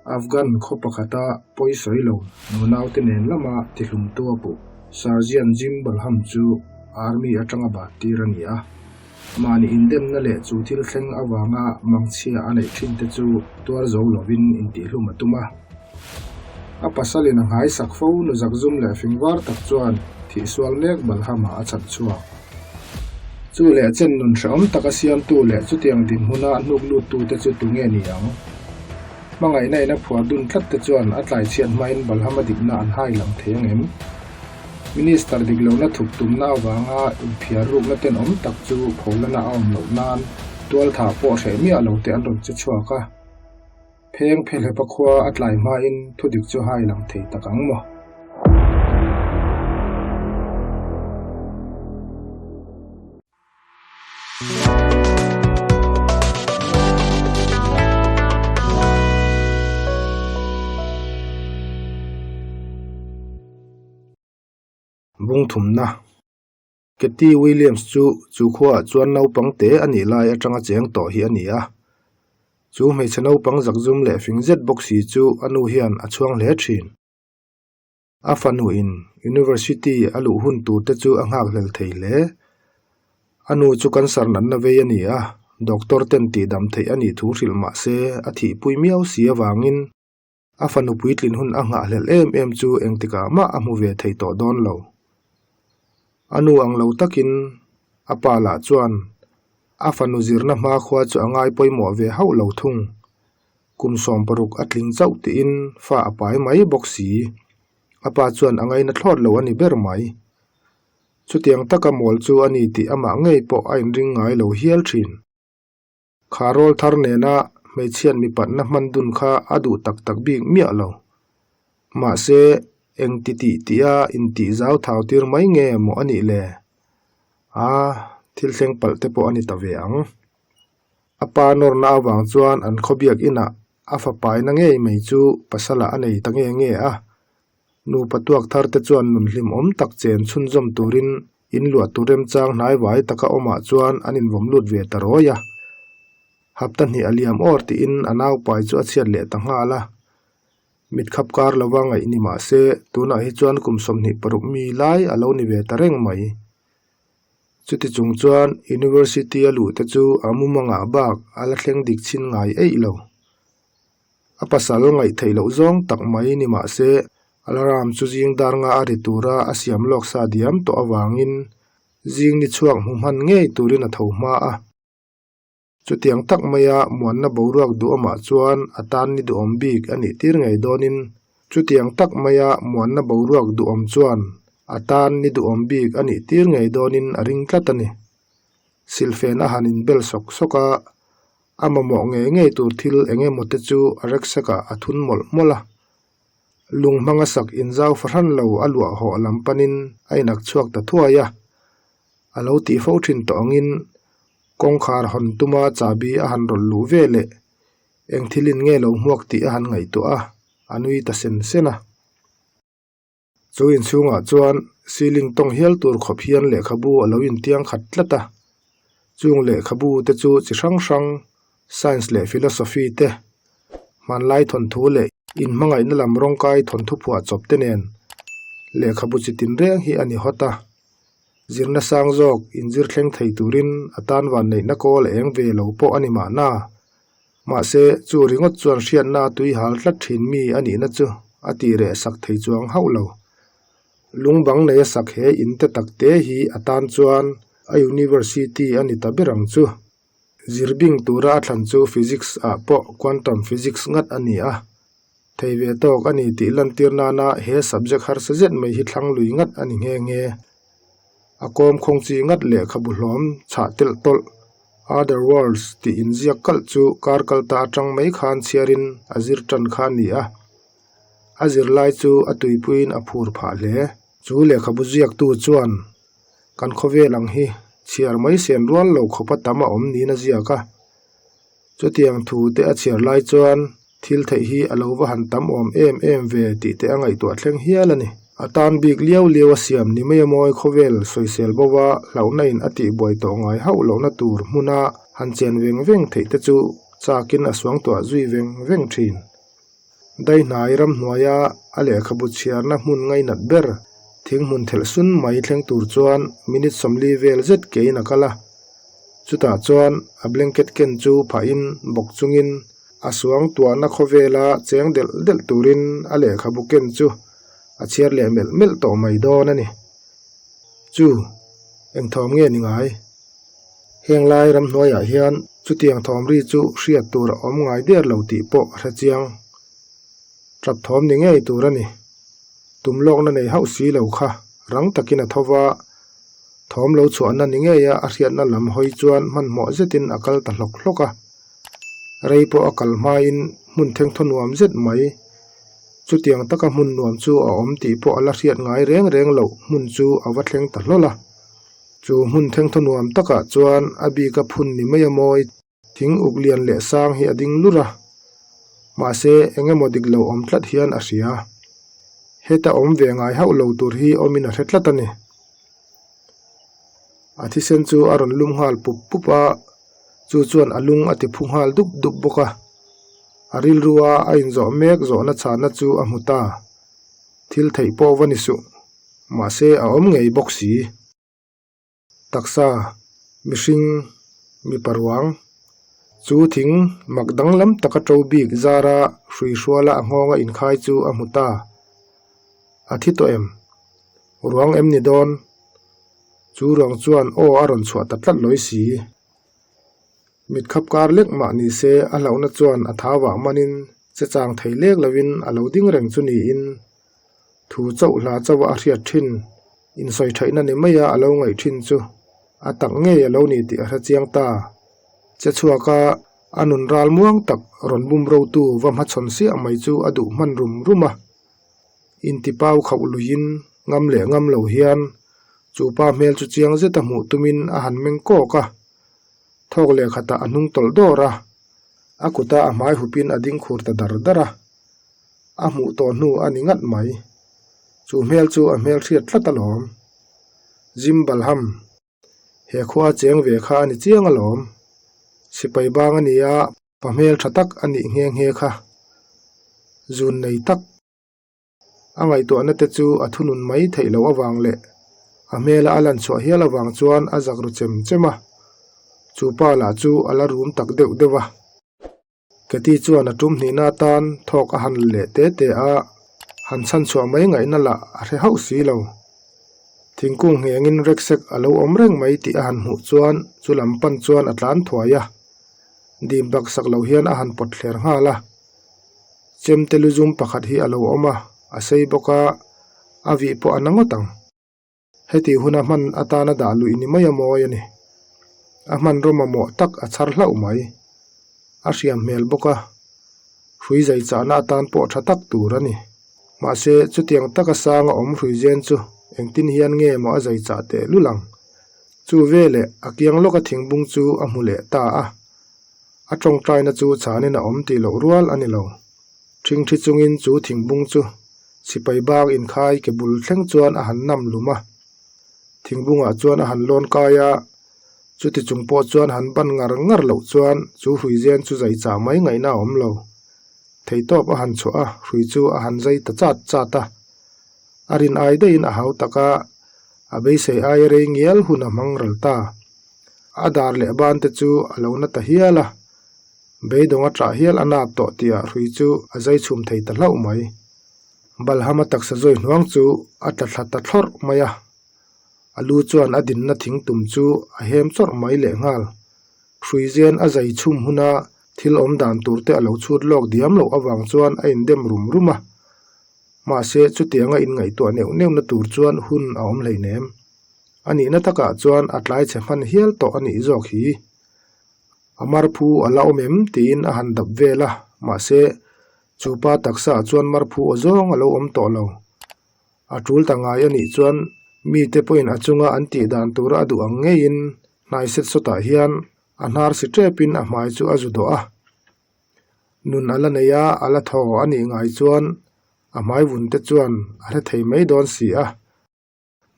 Afghan khaw pakhata pawi sawi lo nunaute nen lama tihlumtu a puh Sergeant Jim Balham chu Army atanga bat tir a ni a. Mahni indemna leh chu thil thleng avanga mangchhia a neih thin te chu tuar zo lovin intihlum a tum a. A pasalin a nghaisak fo nu zakzum leh fingvar tak chuan thihsual mek Balhama a chhan chhuak. Chu leh chen nun hrehawm taka siamtu leh chutiang dinhmuna hnuk luttute chu tunge ni ang? Hmangaihna in a phuar dun tlat te chuan a tlaichhiat hmain Balhama dikna an hai lang thei ang em? Minister dik lohna thup tumna avanga inphiar rukna tenawm tak chu pholana a awm loh nan tualthah pawh hreh miah lo te an rawn che chhuak a. Pheng Phehlepa khua a tlai hmain thudik chu hai lang thei tak ang maw? Bungthumna Katie Williams chu chu khuaah chuan naupang te a nih lai atanga cheng tawh hi a ni a. Chu hmeichhe naupang zakzum leh fing zet bawk si chu a nu hian a chhuang hle thin. A fanuin University a luh hun tur te chu a nghakhlel thei hle. A nu chu cancer natna vei a ni a, doctor ten tihdam theih a nih thu hrilh mah se a thihpui miau si avangin a fanu puitlin hun a nghahhlelh em em chu engtikah mah a hmu ve thei tawh dawn lo. A nu ang lo takin a pa lah chuan a fanu zirna hmakhua chu a ngai pawimawh ve hauh lo thung. Kum 60 a tling chauh tiin fa a pai mai bawk si. A pa chuan a ngaina thlawt lo a ni ber mai. Chutiang taka mawl chu a ni tih amah ngei pawh a inring ngai lo hial thin. Kha rawl thar nena hmeichhiat mipatna hman dun kha a duh tak tak bik miah lo. Mahse, eng ti tih tia intih zau thau tir mai nge maw a nih le? A, thil thleng palh te pawh a ni ta ve ang. A pa nawrna avang chuan an khawbiak inah a fapaina ngei mai chu pasalah a nei ta nge nge a. Nupa tuak thar te chuan nun hlimawm tak chen chhunzawm turin in luah tur remchang hnaivai taka awmah chuan an invawm lut ve ta rawi a. Hapta hnih a liam awr tiin a naupai chu a chhiat leh ta nghal a. Mitkhap kar lova ngaih ni mah se tunah hi chuan kum 26 mi lai a lo ni ve ta reng mai. Chuti chung chuan University a luh te chu a mumangah bak a la thleng dik chhin ngai eih lo. A pasal ngaih theih loh zawng tak mai ni mah se alarm chu zing dar nga a ri tura a siam lawk sa diam tawh avangin zing ni chhuak hmu hman ngei turin a tho hma a. Chutiang tak maia muanna boruak duhawmah chuan a tan ni duhawm bik a nih tir ngei dawnin chutiang tak maia muanna boruak duhawm chuan a tan ni duhawm bik a nih tir ngei dawnin a ring tlat a ni. Silhfen a han inbel sawk sawk a, a mamawh ngei ngei tur thil eng emaw te chu a rucksack-ah a thun mawlh mawlh a. Lung hmanga sak inzau fahran lo a luah hawh lam panin a inak chhuak ta thuai a. A lo tih fo thin tawh angin kawngkhar hawn tuma chahbi a han rawlh luh ve leh eng thilin nge lo hmuak tih a han ngaihtuah a, a nui ta sen sen a. Chu inchhungah chuan ceiling tawng hial tur khawp hian lehkhabu a lo intiang khat tlat a, chung lehkhabu te chu chi hrang hrang science leh philosophy te, hmanlai thawnthu leh inhmangaihna lam rawngkai thawnthu phuah chawp te nen lehkhabu chi tinreng hi a ni hawt a. Zirna sang zawk inzir thleng thei turin a tan vanneihna kawl a eng ve lo pawh a ni mahna. Mahse, chu ringawt chuan hriatna tui hal tlat thin mi a nihna chu a tih reh sak thei chuang hauh lo. Lung bang nei a sak he in te tak te hi a tan chuan a university a ni ta ber ang chu. Zir bing tura a thlan chu physics ah pawh quantum physics ngat a ni a. Thei ve tawk a ni tih lantir nana he subject harsa zet mai hi thlang lui ngat a ni nghe nghe. A kawm khawng chi ngat lehkhabu hlawm chhah telh tawlh Other Worlds tih inziak kalh chu kar kal ta atang mai khan chhiarin a zir tan kha a ni a. A zirlai chu a tuipuiin a phur phah hle. Chu lehkhabu ziaktu chuan kan khawvel ang hi chhiar mai sen rual lo khawpa tam a awm niin a ziak a. Chutiang thu te a chhiar lai chuan thil theih hi a lo va han tam awm em em ve tih te a ngaihtuah thleng hial a ni. A tan bik liau liau a siam ni mai a mawi khawvel sawisel bo va hlauhna in a tihbuai tawh ngai hauh lohna tur hmuna han chen veng veng theih te chu chakin a suangtuah zui veng veng thin. Daihnai ramhnuaia a lehkhabu chhiarna hmun ngainat ber thing hmun thelh sun mai thleng tur chuan minute 40 vel zet kein a kal a. Chutah chuan a blanket ken chu phahin bawk chungin a suang tuahna khawvela cheng delh delh turin a lehkhabu ken chu a chhiar leh melh melh tawh mai dawn a ni. Chu, eng thawm nge ni ngai? Heng lai ramhnuaiah hian chutiang thawm ri chu hriat tur a awm ngai der lo tih pawh a hre chiang. Tap thawm ni ngei tur a ni. Tum lawkna nei hauh si lo kha rang takin a tho va, thawm lo chhuahna ni ngeia a hriatna lam hawi chuan hmanhmawh zetin a kal ta hlawk hlawk a. Rei pawh a kal hmain hmun thengthaw nuam zet mai. Chutiang taka hmun nuam chu a awm tih pawh a la hriat ngai reng reng loh hmun chu a va thleng ta hlawl a. Chu hmun thengthaw nuam takah chuan a bika phun ni mai a mawi thing uk lian leh sang hi a ding lur a. Mahse, eng emaw dik lo awm tlat hian a hria. Heta awm ve ngai hauh lo tur hi awmin a hre tlat a ni. A thisen chu a rawn lum nghal pup pup a, chu chuan a lung a ti phu nghal dup dup bawk a. A rilrua a inzawh mek zawhna chhana chu a hmu ta. Thil theih pawh va ni suh. Mahse a awm ngei bawk si. Taksa, mihring, mipa ruang. Chu thing mak danglam taka ṭo bik zara hrui hruala a nghawnga inkhai chu a hmu ta. A thi tawh em? Ruang em ni dawn? Chu ruang chuan aw a rawn chhuah ta tlat lawi si. Mit khap kar lek mah ni se a hlauhna chuan a thau ah manin che chang thei lek lovin a lo ding reng chu niin thu chauh hla chauh a a hriat thin insawi theihna ni maia a lo ngaih thin chu a tak ngei a lo ni tih a hre chiang ta. Che chhuaka a nun ral muang tak rawn bum rotu va hmachhawn siah mai chu a duh hman rum rum a. Intipau khauh luiin ngam leh ngam lo hian chu pa hmel chu chiang zeta hmuh tumin a han meng kawk a. Thawk leh khatah a hnung tawlh dawr a, a kuta a hmai hupin a ding khur ta dar dar a. A hmuh tawh hnu a ni ngat mai. Chu hmel chu a hmel hriat tlat alawm. Jim Balham, he khua cheng ve kha a ni chiang alawm. Sipai bang a nia, pa hmel tha tak a nih nghe nghe kha. Zun nei tak. A ngaihtuahna te chu a thunun mai theih loh avang leh a hmela a lan chhuah hial avang chuan a zak ru chem chem a, chu pa lah chu a la rum tak deuh deuh a. Katy chuan a tum hnihna atan thawk a han la leh te te a, han chhan chhuah mai ngaihna lah a hre hauh si lo. Thingkung nghengin Reksek a lo awm reng mai tih a han hmuh chuan chu lam pan chuan a tlan thuai a, dim baksak lo hian a han pawt thler nghal a. Chemte lu zum pakhat hi a lo awm a, a sei bawk a, a vih pawh a na ngawt ang. Heti huna hman atana dah luih ni mai a mawi a ni. A hmanraw mamawh tak a chhar hlauh mai. A hriam hmel bawk a, hrui zai chahna atan pawh tha tak tur a ni. Mahse, chutiang taka sanga awm hrui zen chu engtin hian nge maw a zai chah teh lul ang? Chu veleh a kiang lawka thingbung chu a hmu leh ta a. A tawngtaina chu chhanin a awm tih loh rual a ni lo. Thingthi chungin chu thingbung chu sipai bak inkhai ke bul thleng chuan a han nam lum a. Thingbungah chuan a han lawn kai a, chuti chung pawh chuan han ban ngar ngar loh chuan chu hrui zen chu zai chah mai ngaihna a awm lo. Theitawp a han chhuah a, hrui chu a han zai ta chat chat a. A rin ai daihin a hau tak a, a beisei aia rei ngial hun a hmang ral ta. A dar leh ban te chu a lo na ta hial a, beidawng a ṭah hial a nap tawh tihah hrui chu a zai chhum thei ta hlauh mai. Balhama taksa zawi hnuang chu a tla thla ta thlawrh mai a, a lu chuan a dinna thing tum chu a hem chawrh mai lehnghal. Hrui zen a zai chhum huna thil awm dan tur te a lo chhut lawk diam loh avang chuan a indem rum rum a, mahse chutianga inngaihtuah neuh neuhna tur chuan hun a awm hleinem. A nihna takah chuan a tlai chhe hman hial tawh a nih zawk hi. A marphu a la awm em tiin a han dap vel a, mahse, chu pa taksaah chuan marphu aw zawng a lo awm tawh lo. A tul ta ngai a nih chuan mite pawhin a chunga an tih dan tura a duh ang ngeiin hnai set sawtah hian a hnar si tepin a hmai chu a zu dawh a. Nun a la nei a, a la thaw a nih ngai chuan a hmai vun te chuan a hre thei mai dawn si a.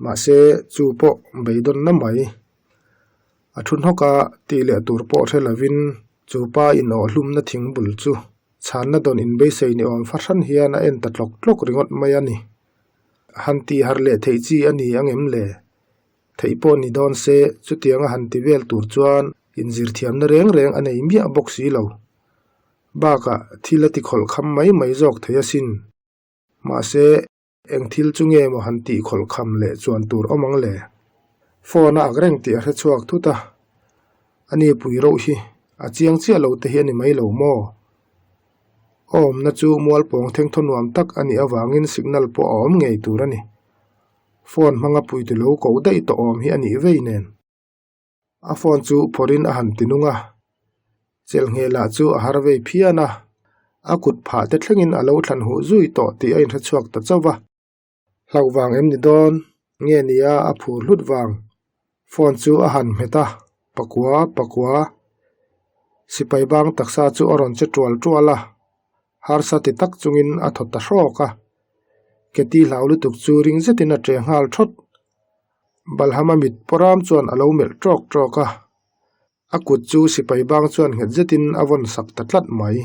Mahse, chu pawh beidawnna mai. A thu hnawk a, tih leh tur pawh hre lovin chu pa inawhhlumna thing bul chu Chhanna dawn inbeisei ni awm fahran hian a en ta tlawk tlawk ringawt mai a ni. Han tih harh leh theih chi a ni ang em le? Theih pawh ni dawn se, chutianga han ti vel tur chuan inzirthiamna reng reng a nei miah bawk si lo. Bakah thil a ti khawlh kham mai mai zawk thei asin. Mahse, eng thil chu nge maw han tih khawlh kham leh chuan tur awm ang le? Phone a ak reng tih a hre chhuak thut a, ani pui roh hi a chiang chiah lo te hi a ni mai lo maw? A awmna chu mualpawng thengthaw nuam tak a nih avangin signal pawh a awm ngei tur a ni. Phone hmanga puitu lo koh daih tawh awm hi a nih vei nen. A phone chu phawrhin a han ti nung a, chelhnghelah chu a har vei phian a, a kut phah te thlengin a lo thlan huh zui tawh tih a inhre chhuak ta chauh va. Hlauh vang em ni dawn? Nge nia a phur hlut vang? Phone chu a han hmet a, pakua pakua. Sipai bang taksa chu a rawn che tual tual a, harsa ti tak chungin a thaw ta hrawk a. Keti hlau lutuk chu ring zetin a che nghal thawt. Balhama mit pawram chuan a lo melh tawk tawk a, a kut chu sipai bang chuan nghet zetin a vawn sak ta tlat mai.